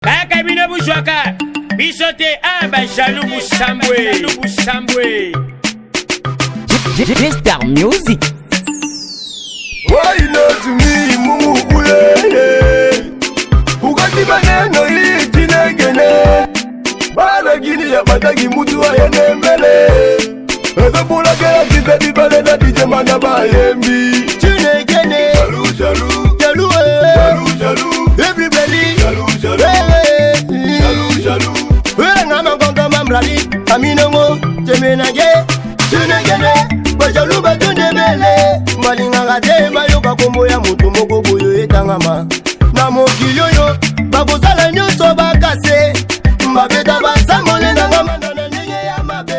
Kaka bino buzwaka biso te a ba jaloux busambwe busambwe. Star Music. Why not me mumu uye Ukati maneno hii jinegene Bana gini ya batagi mutu ayende mbele Ezobulakela kizedi bale na DJ mana bayembi Chinekene Jaloux jaloux Jaloux eh. Jaloux jaloux Everybody Jaloux jaloux Eh, eh. Jaloux jaloux Wela nga makongo mamrali Aminongo Temenage Chinekene Bajalu batondebele Balingaka te bayoka kombo ya moto moko boyo etangama Na mokili oyo bakosala nyonso bakase Babeta basambole nanga manda na ndenge ya mabe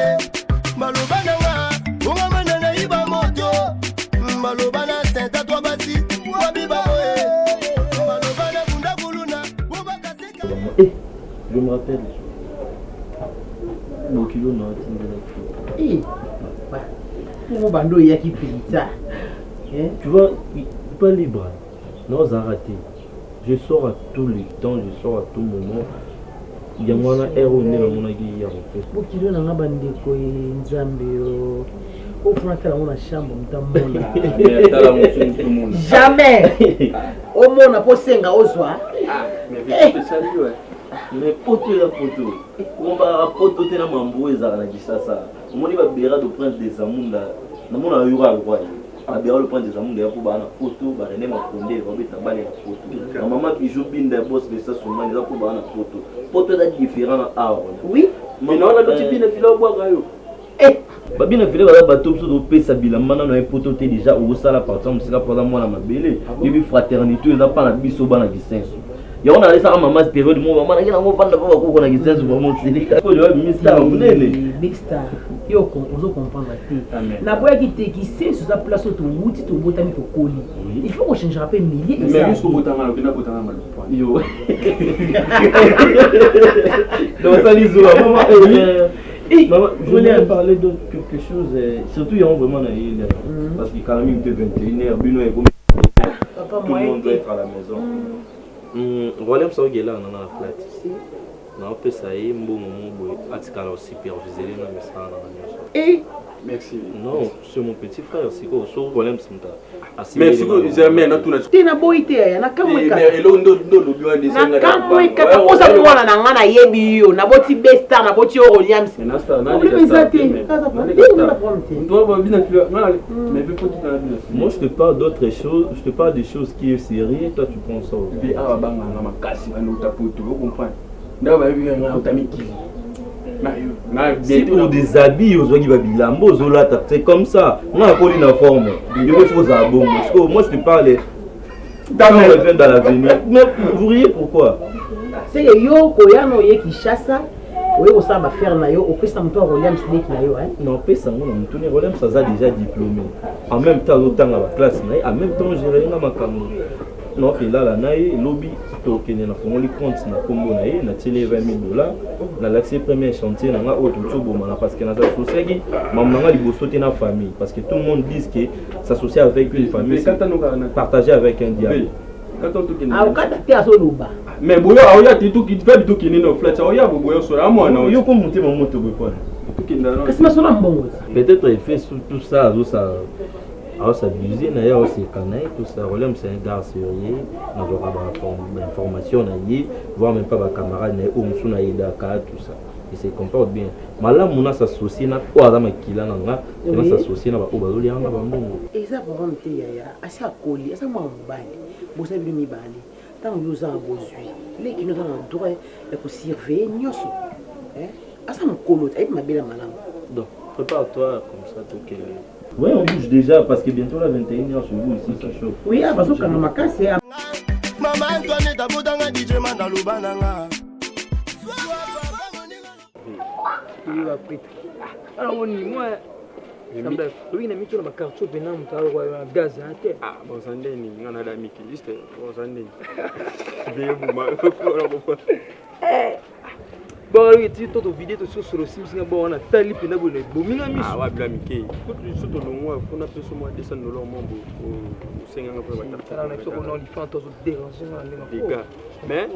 Baloba nanga onga manda nayiba moto Baloba na senta twa basi wabi baoye Baloba na bunda kuluna bobakaseka Eh, je me rappelle. Bokilo na atindelaki. Eh, papa moko bando oyaki mpenza Eh, Tu vois, pas libre. Non, ça raté. Je sors à tous les temps, je sors à tout moment. yango wana heure oyo nde namonaki ya kopesa bokilo na nga bandeko ye nzambe yo ofuna tala yango na chambre moto amona jamais omona mpo osenga ozwa mais poto eza poto okombaka poto te na mambo oyo ezalaka na kisasa omoni babera de prince des amunda namona yoka alokwa ye babera le prince des amunda ya mpo baa na poto barene makonde babeta bale ya poto na mama bijou binda ya bos lesa sumani eza mpo baa na poto poto eza différent na awa oui Eh, babina file baza bato biso topesa bilamba nano ye poto te déjà okosala partir mosika mpo aza mwana mabele yebi fraternité eza mpa na biso bana kisenso yango nalesaka mama période moko mama nake nango vanda mpo bakoko na kisenso vraiment seleka oyo mistar monene big star yo ozo comprendre te naboyaki te kisenso eza place oyo towuti tobotami tokoli il faut kochangera mpe milie yo donc osali zuwa mama Maman, je voulais parler d'autre quelque chose, surtout il y a vraiment na ile parce que quand même il était 21h, bino est comme papa tout le monde doit moyen être à la maison. Rolem saogela na na flat. naopesa ye mbongo mo boye atikala osupervisele na misala nanga nyonso te Merci. non c'est mon petit frère sikoyo so rolem moto Mais sikoyo jamais natuna te naboyi te yaya nakamwe kaka eloko ndo olobi wana esenga nakamwe kaka koza mwana na nga nayebi yo naboti bestar naboti yo roliams problème eza te Kaza problème te, eza problème te moi je te parle d'autres choses je te parle des choses qui est sérieux toi tu prends ça au mpe awa banganga makasi banouta poto ocomprendre ndako bayebi nga uta mikili si pour des habits ozwaki babilamba ozolata c'est comme ça nga nakoli na forme yoko faut ozala bongo sikoyo moi je te parle quand on revient dans l'avenir mais vous riez pourquoi seke yo koya na oye kinshasa oye kosala bafere na yo opesa moto ya roliams leki na yo eh? naopesa yango na motuni rolems aza déjà diplômé en même temps azotanga baklasse na ye en même temps géré nga makambo naokelala na ye elobi tokende nafongoli compte na nkombo na ye natieli ye 20 000 dollars nalakisi ye premier chantier na nga oyo toki obomana parce que naza associaki mamu na nga liboso te na famille parce que tout le monde dit que s'associer avec une famille c'est partager avec un diable akokata te azoloba mais boyo aoya te febi tokende na flat aoya boboya osola amwana yo ko motema moto boye pona kasi masolo ya mbongo ti peut-être il fait tout ça azosa aosabuse na ye aoseka na ye tout ça rolem c'est un gars sérieux nazwaka bainformation na ye voire même pas bacamarade na ye oyo mosusu nayedaka tout ça il se comporte bien malamu na s'associe na oyo aza makila na nga na s'associe na baoyo bazolianga bambongo eza problème te yaya asi akoli aza mwana mobali boza bino mibale ntango yo oza na bozwi leki no oza na droit ya kosurveille nyonso Eh? aza mokolo te ayebi mabe na malamu donc prépare-toi comme ça tokende ouais on bouge déjà parce que bientôt la 21 heures chez vous ici ça chauffe oui ah, bazokanga makasi eh. Mama Antoinette abotanga DJ Manda loba na nga oyi na mito na bakartier mpena moto akoa gaz ya te boza ndeni nga nada mikili juste boza ndeni beyebuma bongo ti to tovide tososolo osimbisinga bongo wana tali mpena boye na ebomi na miso wabila mike kutu so tolongwa mpona peso mwa 200 dollar mwa bo osenganga mpo tala na biso kona olifant azoderange nga na ndenge dega mais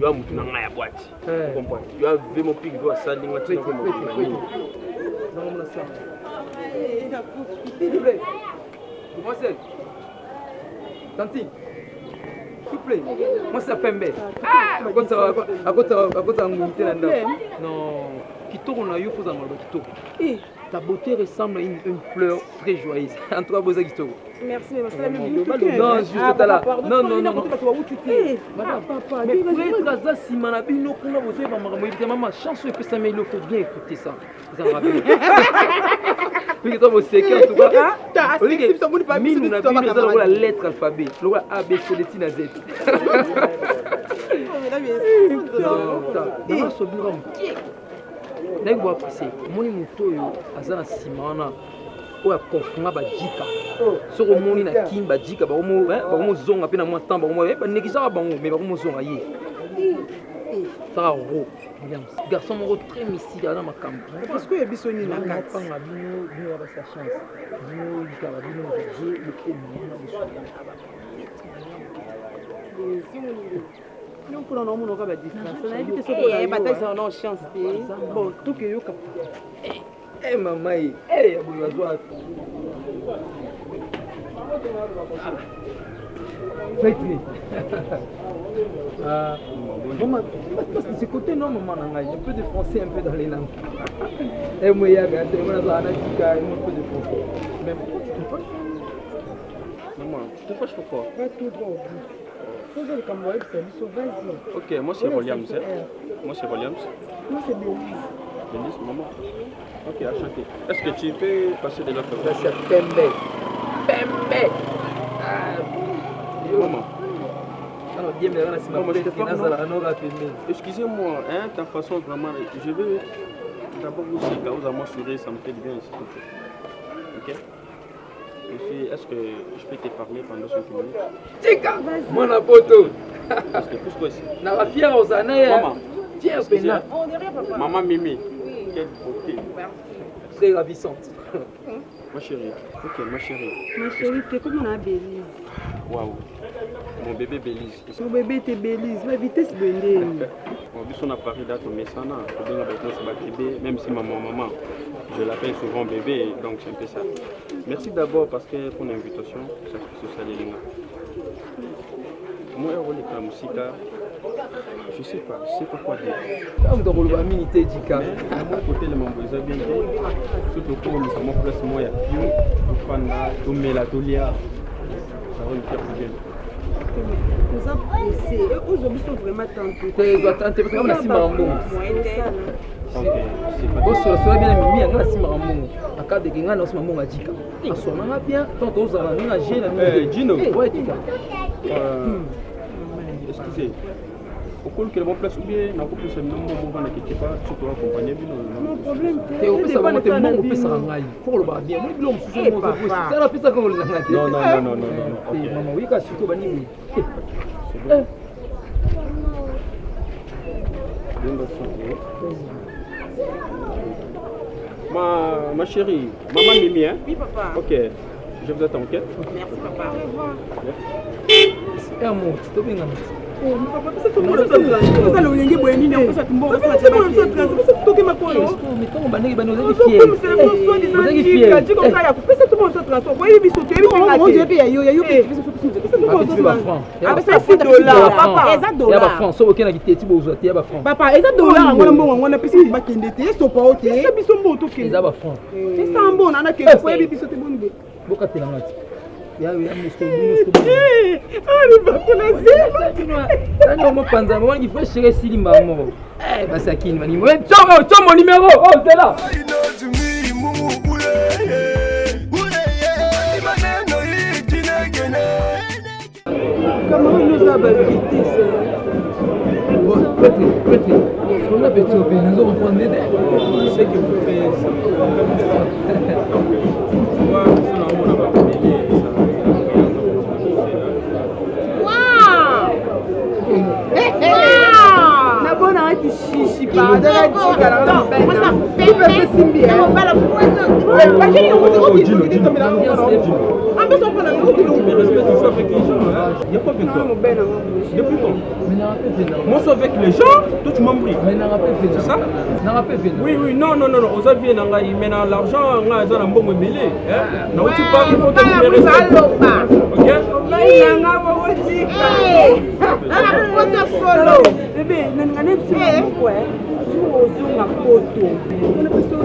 Yo ya mutu na ngai ya boîte. Comprendre. Yo ave mon pic yo asali nga tina ko nini. Demoiselle. Tantine. S'il vous plaît. Moi c'est pembe. Ah, akota ngumi te na ndako. Non, kitoko na yo faut maloba kitoko. Ta beauté ressemble à une fleur très joyeuse. En tout cas, boza kitoko. Merci, mais basala Non, juste tala. Non, non, non. Madame, mais prêtre aza nsima na bino kuna bozoyeba makambo yebi te mama chance oyo epesami il faut bien écouter ça. Ezalaka bien. Mingi to boseki en tout cas. Minu na bino eza lokola lettre alphabet, lokola A B C D ti na Z. Naso bino mokie. Ndenge bo apprécier. Omoni moto oyo aza na nsima wana oyo akonfunga bajika soki omoni na kin bajika bakomozonga mpe na mwa temps banégligaka bango mais bakomozonga ye saka ro Williams garçon moko très mystique aza makambo parce que biso nini na kati panga bino bino ya basa chance bino likaba bino je lokoma wana bosuka mpona na omonaka badistraction nayebi te soki batalisaka na chance te bon tokeyoka. Mama ye ya boye bazwa Prêtre. Maman, c'est côté non, maman, un peu de français, un peu dans les langues. Et moi, il y a un peu de français. Mais pourquoi tu te fâches? Maman, tu te fâches pourquoi? Va tout droit au but. Ok, moi c'est Williams. Moi c'est Williams. Moi c'est Bélise. Bélise, maman. Ok, enchanté. Est-ce que tu peux passer de l'autre côté? C'est Pembe. Pembe. Maman. Excusez-moi, hein, ta façon vraiment, je veux d'abord vous dire vous moi sourire, ça me fait du bien, s'il te plaît. Ok? Est-ce que je peux te parler pendant 5 minutes? Tika! Mon poto! Parce que pousse-toi ici. Na fière aux années. Maman. Fière pena. Maman Mimi. Quelle beauté. Merci. Très ravissante. Ma chérie. Ok, ma chérie. Ma chérie, t'es comme on a Bélise. Waouh. Mon bébé Bélise. Mon bébé t'es Bélise. Ma vitesse bendée. Bon, vu son appareil date au Messana, bébé, même si maman, maman, je l'appelle souvent bébé, donc c'est un peu ça. Merci d'abord parce que pour l'invitation, ça fait social. Moi, je sais pas quoi dire. Mais à mon côté, le mambo est bien. Surtout pour nous sommes place moi, il y a Pio, Fana, Tomela, Tolia. Ça va nous faire du bien. Nous avons pressé. Aujourd'hui, sont vraiment tentés. Tentés parce qu'on a si marambon. Osola bien mimi anga simaka mbongo akadeke ngai naosima mbongo ajika asomanga bien tant tozala ndenge aje na Gino. Ouais, Jika. Excusez. Okolukela bon place ou bien nakopesa bino mbongo vanda quelque part soki toaccompagne bino. Non problème te opesa bango te mbongo opesaka ngai fo kolobaka bien moni biloko mosusu sala apesaka olelanga te. Non, non, non, non, non, non. Mama oyika sikoyo banini. Ma chérie, maman Mimi, hein? Oui, papa. Ok, je vous attends, ok? Merci, papa. Au revoir. Un mot, tu te osala olenge boye nini ntango bandenge bani oyebi biso ya bafranc soki okendaki te ti bozwa te ya bafranc papa eza dollar yango na mbongo yango wana pesi bakende te esopa o te esa biso mbongo tokende eza bafranc esa mbongo na nakende oyebi biso te boni boye bokatelanga ti mopanza wangi vrai chéri esilimba moko basakini baningi tsomo numéro oh zela. Cameroun nous a vitesse. Bon, peut-être, peut-être. On a petit au pays, nous avons prendre des. Ce que vous faites, ça me Tu vois, on a pas ça. Waouh! nanga kishishi pardon natikala Depuis quand Moi, c'est avec les gens, toi tu m'embrouilles. C'est ça? Oui, oui, non, non, non, non. Oza vie na ngai, mais na l'argent, nga eza na mbongo ebele. Hein? Na uti Paris, faut que tu me respectes. Ok? Bebe, nalinga nayebisa yo moko jour ozonga poto mpona biso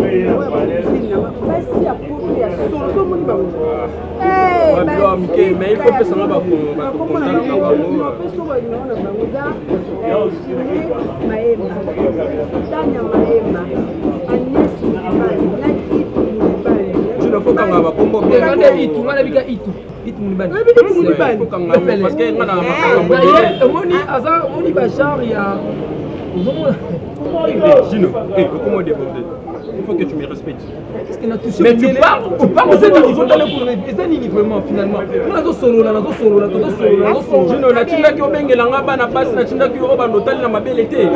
basi ya poto ya solo so omoni bango mike mais il faut pesanga bacontact na bango. Peso banimero na bango eza Mayema, Tania Mayema, Agnès Mulibani na Itu Mulibani. Jino, faut kanga bakombo bien. Nga nde Itu, nga nabika Itu. Itu Mulibani. Oyebi Itu Mulibani? Faut kanga yango, parce que nga na makambo ebele. Omoni aza omoni ba genre ya ozomona. Eh, Gino, eh, comment déborder? Il faut que tu me respectes. Est-ce que na touché Mais tu parles, tu parles, eza nini ozotala kuna eza nini vraiment finalement nga nazosolola nazosolola tozosolola nazosolola. Gino, natindaki obengela nga bana basi, natindaki oyo bando otali na mabele te.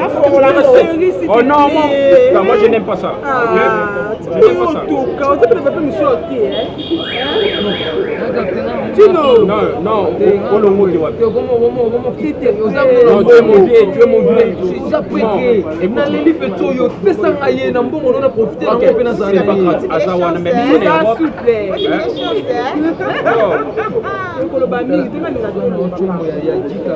Oh non, moi, non, moi je n'aime pas ça. Ok? Je n'aime pas ça. Otoka oza mpe na pape mosusu te. Gino. Non, non, olongo te wapi? Non, tu es mon vieux, tu es mon vieux. Oza prêtre naleli mpe ti oyo pesa ngai ye na mbongo no na profite Ok, nango mpe nazala c'est pas na ye. grave. Aza wana, mais biso na Eza Europe. souple. Koloba mingi te nalinga Tshombo ya jika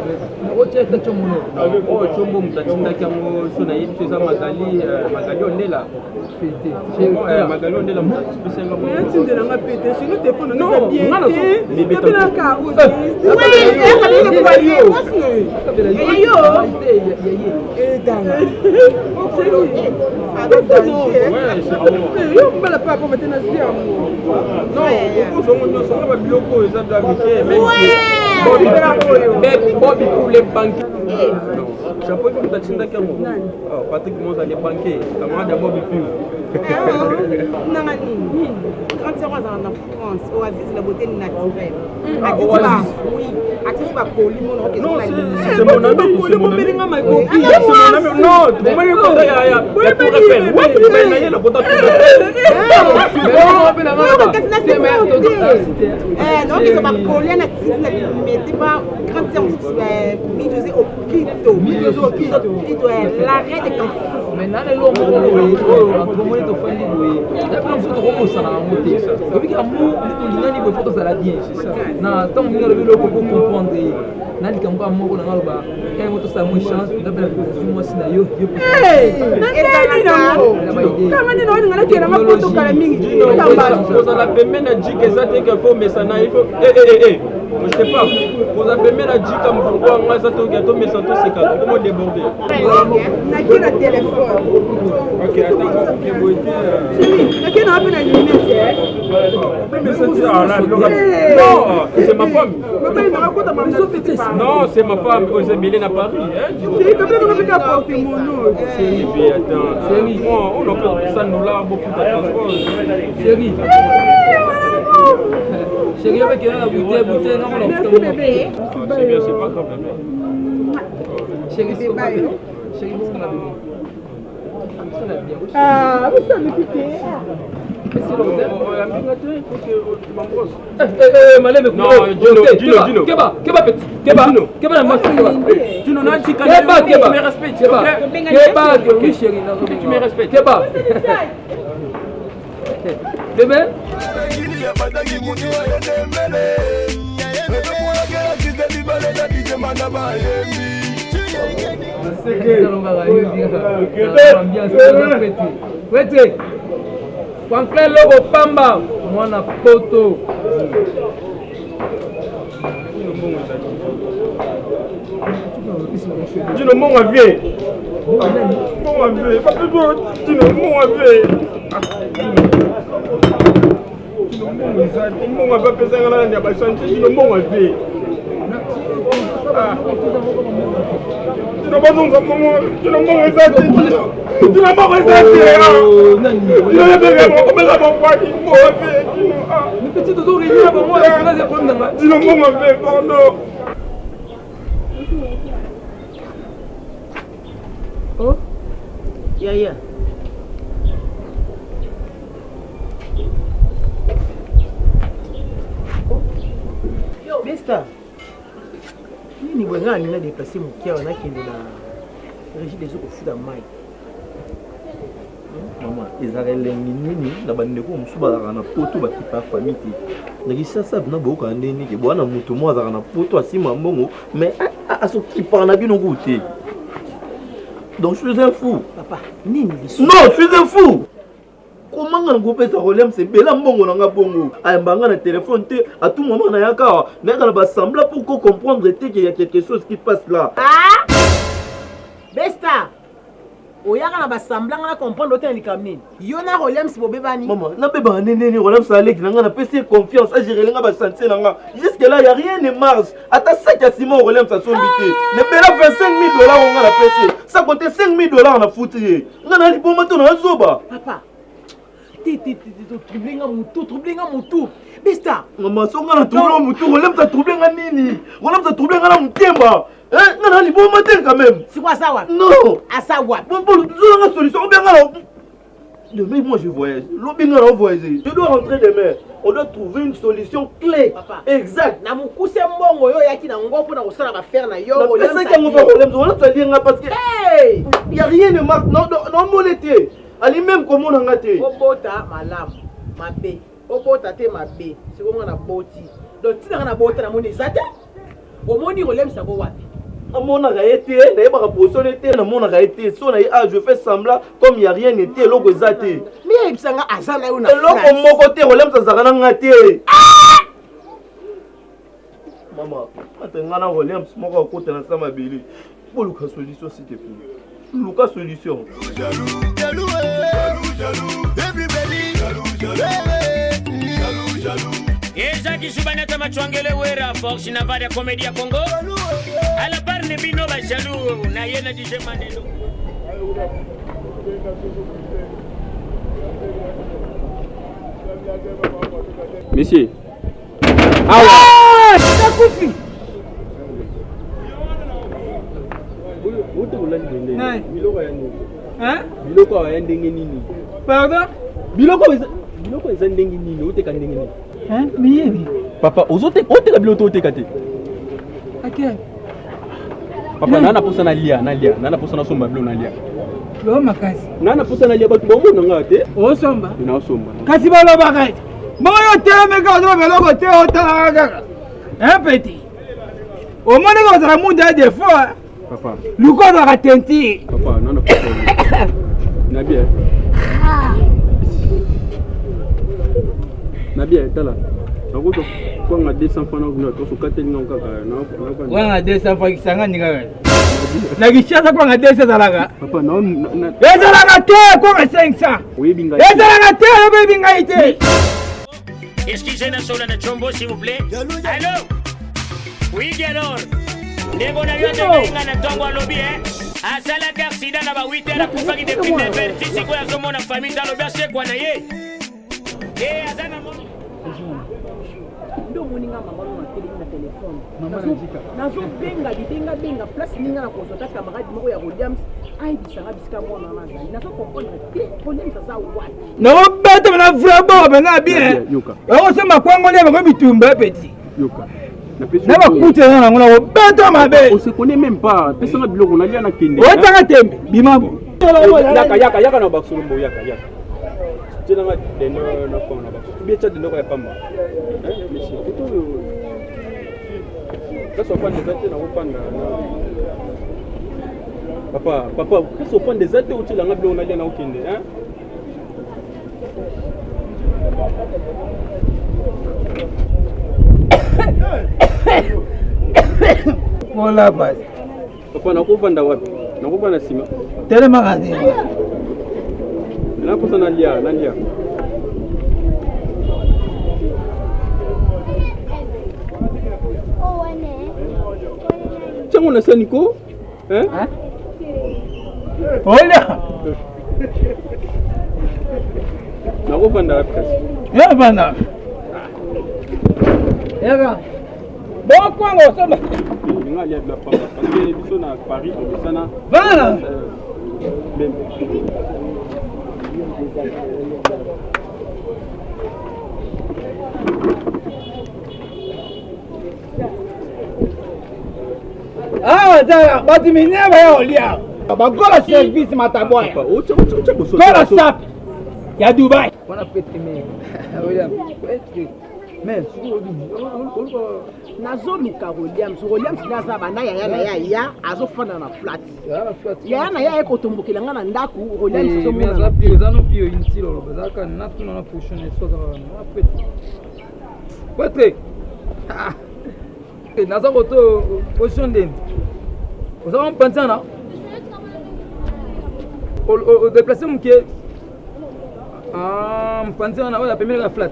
otia ata tshombo no. Oyo tshombo moto atindaki yango so nayebi so eza Magali, Magali Ondela. Magali Ondela moto apesi yango. Natindelanga pe te chéri, telefone Non, nanga eza bien nga nazo- te. Bébé, Nabelaka Ouais, c'est bon. yo mobala pe akoma te nazwi yango. Non, okozongo nyonso nga babiloko oyo eza bya mike. Bobi pour les banquiers. Chapeau moto atindaki yango. Oh, Patrick Moza les banquiers, camarade ya Bobi Pio. Nanga nini 30 ans azala na France, Oasis la beauté naturelle. Oasis. Oui, atiki bakoli mono. Non, c'est mon ami, c'est mon ami. Obelinga makoki. C'est mon ami. Non, omoni kota ya Tour Eiffel. Wapi mobali na ye na kota Tour Eiffel? Naokesa bakolia na titi na limete ba grande sœur Midose Okito. Okito, l'arrêt de Kanfufu. Mais nana eloko moko boye oyo omoni tofandi boye na bino mosusu tokobosana yango te obiki amour nde tolingani boye fo tozala bien na ntango mingi alobi eloko po comprendre ye na likambo kaka moko na nga aloba yango tosala mo échange nga mpe nazwi mwasi na yo yo. Nandeni nango kanga nde naolinga nakenda mapoto kala mingi. Kozala pembeni na jik eza te ke fo mesana. Il faut eh eh eh, je te parle, kozala pembeni na jika mokolo wanga eza te oke tomesa toseka okomo déborder. Nake na telefone. Ok, attends, ok, boye te. Nake na wapi na limete. Non, c'est ma femme. Mobali nanga kota. Non, c'est ma femme oyo eza ebele na Paris, hein. Porte mono. Et puis attends, moi, on a 100 dollars, beaucoup de transport. Chéri, chéri, avec na bouteille bouteille nga mona. Merci bébé. C'est bien, c'est pas grave, bébé. Chéri, chéri, bosala bébé, bosala bien. Ah, bosaluki te. Maleme. Non, Gino, Gino, Gino. Keba, keba petit, keba. Gino. Keba na mwasi, keba. Gino, na jika. Keba, keba. Tu me respectes, Keba. ok? Keba, oui chéri. Tu me respectes. Keba bébé. Bataki mutu ayendembele ezokulakela kite bibale na bitema na bayembi. Prêtre Franklin Lobo Pamba mwana poto. Gino, mbongo avie, mbongo avie, Gino, mbongo avie. Gino, mbongo eza te, mbongo avie apesanga nani ya bachantier. Gino, mbongo avie. Gino, bazonga mbongo. Gino, mbongo eza te. Gino, mbongo eza te. Gino, yebeka obeka mokwaki, mbongo avie, Gino. Petit, tozo réunir na bango eza problème na nga. Gino, mbongo avie, pardon. Oh, yaya. Oh. Besta. Nini boye ngai nalinga deplace moke awa nakende na régie des eaux kofuta mai. Mama, ezalaka elengi nini na bandeko mosusu bazalaka na poto bakipa famille te. Na Kinshasa bina boyokaka ndenge nini ke bwana moto moko azalaka na poto asima mbongo mais azokipaka na bino kutu te. Donc je suis un fou. Papa, nini lisusu? Non, je suis un fou. Comment nga nakopesa Rolems ebela mbongo na nga bongo ayamba nga na telefone te à tout moment nayaka awa nayaka na basembla pour ko comprendre te qu'il y a quelque chose qui passe là. Ah! Besta! Oyaka na basembla nga na comprendre ote na likambo nini? Yo na Rolems bobebani? Mama, nabebaka nde nini Rolems aleki na nga napesi ye confiance agérele nga bachantier na nga jusque là ya rien ne marche ata sac ya ciment Rolems asombi te nebela 25 000 dollars oyo nga napesi ye sans compter 5 000 dollars nafuti ye nga na liboma to na zoba. Papa, te te te te trouble nga mutu, trouble nga mutu. Besta. Mama, so nga na trouble mutu, Rolems a trouble nga nini? Rolems a trouble nga na motema. Eh, nga na liboma te quand même. Siko aza wapi? Non. Aza wapi? Bon, bon, zola nga solution, ou bien nga na Demain, moi je voyage. Lobi nga na voyager. Je dois rentrer demain. On doit trouver une solution clé. Papa. Exact. Na mokuse mbongo yo oyaki na ngo mpona kosala bafere na yo. Napesaki yango mpa Rolems, Rolems alie nga parce que Hey! y a rien ne marche. Non, non, non, mone te. Ali même komona nga te. Obota malamu mabe, obota te mabe. Sikoyo nga naboti. Donc ntina nga nabota namoni eza te. Omoni Rolems yango wapi? Amonaka ye te, nayebaka position ne te, namonaka ye te. So na ye ah, je fais semblant comme y a rien n'était, eloko eza te. Mi ayebisa nga aza na yo na Eloko France. moko te, Rolems azalaka na nga te. Mama, ata nga na Rolems moko akota na sa mabele. Boluka solution s'il te plaît. Luka solution. Jaloux, jaloux, jaloux, jaloux, everybody, jaloux, jaloux, jaloux, jaloux. Eza kisubanata machwangele wera force navare ya comédie ya Congo. À la barre ne bino ba jaloux na ye na DJ Mandelo. Monsieur. Awa. Nakufi. Biloko ya nini? Hein? Biloko awa ya ndenge nini? Pardon? Biloko eza biloko eza ndenge nini? Oteka ndenge nini? Hein? Miyebi. Papa, ozoteka oteka biloko to oteka te? Ake. Papa, na na posa na lia, na lia, na na posa na somba biloko na lia. Lo makasi. Na na posa na lia bato bamona nga te. Osomba? Na osomba. Kasi balobaka ete bongo yo otelemi kaka ozoloba eloko te otalaka kaka un petit omoni kaka ozala mundu ya defo Papa, luka ozalaka tentire papa, na na posa lia. Na bien. Na bien, tala. Nakoki kwanga 200 francs na kuna tokateli nga kaka na na kwanga 200 francs kisangani kaka na Kinshasa kwanga 200 ezalaka Papa, na na ezalaka te kwanga 500 oyebi ngai. ezalaka te oyebi ngai te. Excusez na sola na chombo s'il vous plaît. Allô? Oui, alors. Ndeko na yo ndenge nga na ntongo alobi eh. Asalaki accident na ba 8 heures akufaki depuis 9 heures ti sikoyo azomona famille te alobi asekwa na ye. Eh, aza na mono. Nde omoni nga mama no natelemi na telefone nazobenga bibengabenga place ninga na kozwa ta camarade moko ya Roliams ayebisanga bisika mwana wana azali. Nazo comprendre te Roliams aza wapi. Nakobeta na vrai bord mpenza bien. Yoka. Okosomba kwangoli ya bango bitumba petit. Yoka. Napesi Na bakuta eza nango nakobeta mabe. On se connaît même pas. Pesanga biloko nalia na kende. Otanga tembe bima bo. Yaka yaka yaka na basolombo yaka yaka. Tielanga dendo na pamba na baso. Bien tia dendo ya pamba. Hein, monsieur. Kuto oyo. Place ofanda eza te na kofanda. Papa, papa, place ofanda eza te otielanga biloko nalia na okende, hein? Kola basi. Papa, nakofanda wapi? Nakofanda nsima. Telemaka te. Naposa nalia, nalia. Tiango na sani ko? Hein? Olia. Nakofanda wapi kasi? Ya bana. Yaka. Bokwanga osomba. Nga alia bila pamba parce que biso na Paris tobesana. Voilà. Awa eza bato minene baya kolia bagola service matabwaya gola sape ya Dubai. Wana prêtre mais William prêtre mais nazoluka Williams. Williams nde aza banda yaya na ye aya, azofanda na flat. Yaya na ye aye kotombokela nga na ndako. Williams azomonana. Eza no pio inutile oloba ezalaka natuna na prochaine so azalaka na prêtre. Prêtre, naza koto position ndeni oza mpanzana odeplace moke mpanzi wana oyo apemeli ka flat.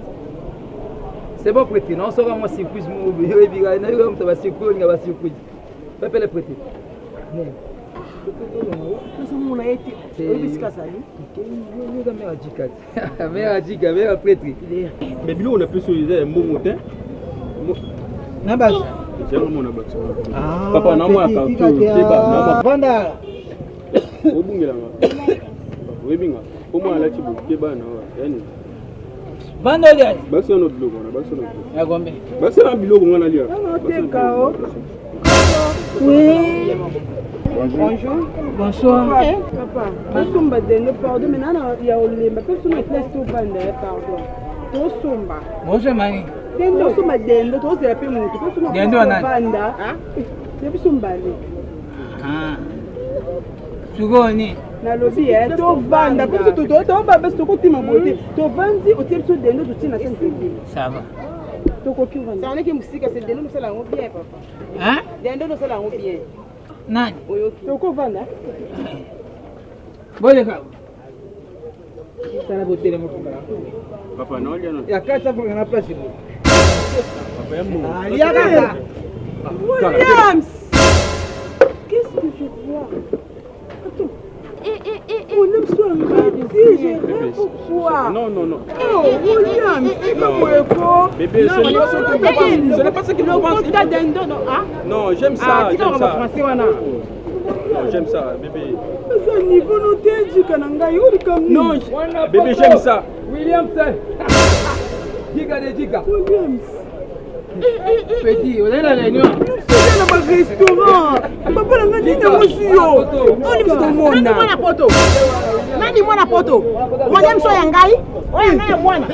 C'est bon prêtre, naosoka mwa surprise moko oyebi nayoka moto basurprise, olinga basurprise pepele prêtre. Nazomona ye te, oyebi esika azali? Yoka mare ajika te, mare ajika, mare prêtre. Mais biloko na peso eza ya mbongo te. Na basi. Ezalomona bato papa na mwana carton te. Vanda. Obungelanga, oyebinga po mwana alati boye te, bana yani. Vanda olia. Basi wana biloko wana, basi wana biloko. Ya gombe. Basi wana biloko nga nalia. Oteka o. Oui. Bonjour. Bonsoir. Papa, tosomba dende, pardon, mais nana ya olemba mpe biso na place tovanda ya pardon. Tosomba. Bonjour mani. Dende, tosomba dende, tozela mpe motu. Tosomba. Dende wa nani? Tovanda. Ya biso mbale. Sikoyo nini? Nalobi e tovanda mpe biso toba biso tokotima boye te. Tovandi, otie biso dende, totie na sene pembeni. Ça va. Tokoki ovanda. Saneki mosika se dendo nosala yango bien papa. Hein? Dendo nosala yango bien. Nani? Oyoki. Tokovanda. Boleka. Sala botelema. Papa naolia na Ya kati afoka na place boye. Papa ya mbongo. Alia kaka. Williams! Qu'est-ce que je vois? Attends. Williams, soit un j'ai rêve ou quoi? Non, non, non. Oh, Williams, tu Non. peux quoi? Bébé, ce n'est pas ce que tu penses. Ce n'est pas ce que tu penses. Kota dendo, non, ah? Non, j'aime ça, j'aime ça. Français wana. Non, j'aime ça, bébé. Eza niveau no te, jika na ngai, olika. Non, bébé, j'aime ça. Williams jika de jika. Williams. Petit ozali na réunion. Oza na barestaurant. Papa na ngai, nini yango si yo? Oni biso Nani tomona. mwana poto? Nani mwana poto? Williams oyo ya ngai, oyo ya ngai ya mwana.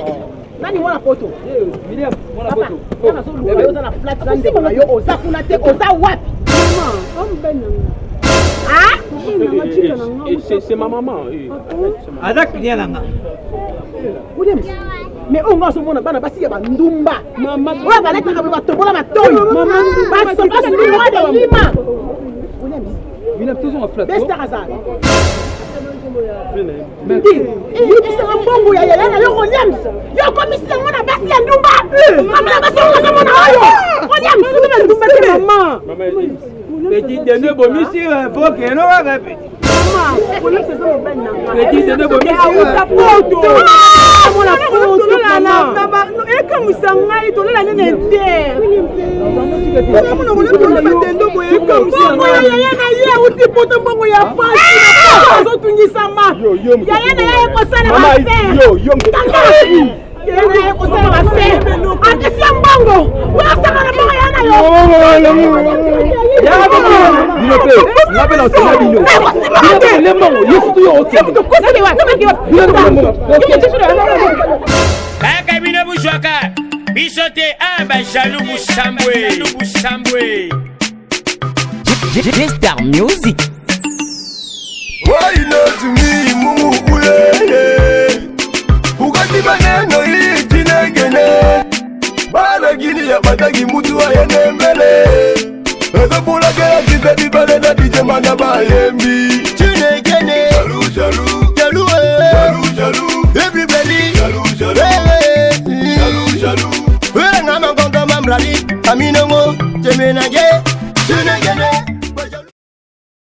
Nani mwana poto? Williams mwana Papa, poto. nga nazoluka yo, oza na flat na ndeko na yo, oza kuna te, oza wapi? Mama, amobali na ngai. Ah? Mobali na ngai, jika na ngai. C'est ma maman. Eh. Aza client na nga. Williams, mais oyo nga azomona bana basi ya bandumba Mama, oyo balataka boye, batobola matoi, Mama, ndumba, basobasulima lima. Williams, Williams tozonga flat. bestar azala yebisaka mbongo ya yaya na yo Williams, yo okomisi yango na basi ya ndumba. Mama na basi oyo nazomona oyo Williams. Na ndumba te, mama. Maman, Petit dende bomisi fokeno kaka petit. Mama, Williams eza mobali na ngai. Petit dende bomisi. Auta poto. Mona poto, mama. Ekamwisa ngai, tolela nene te. Badendo boye ekamwisa. Mbongo ya yaya na ye auti poto, mbongo ya pasi, azotungisama. Yo, yo, Yaya na ye ekosala Mama, bafer. yo, yo. Yaya na ye ekosala bafer, apesi ya mbongo oyo asaka na mbongo yaya na yo. Bino mpe nga mpe na osena bino, bino mpe le mbongo ye sutu yo okende bino mpe mbongo. Kaka bino buzwaka biso te a bajalu busambwe busambwe. Star Music. Why not me, mumu uye? Ukati maneno hii tinegene. Bana gini ya bataki mutu ayende mbele. Ezobulakela kize bibale na DJ mana bayembi. Chinekene. Jaloux, jaloux, Jaloux, eh. jaloux, jaloux, Everybody. jaloux, jaloux, Eh, eh. jaloux, jaloux. Welanga makonto mamrali. Amino.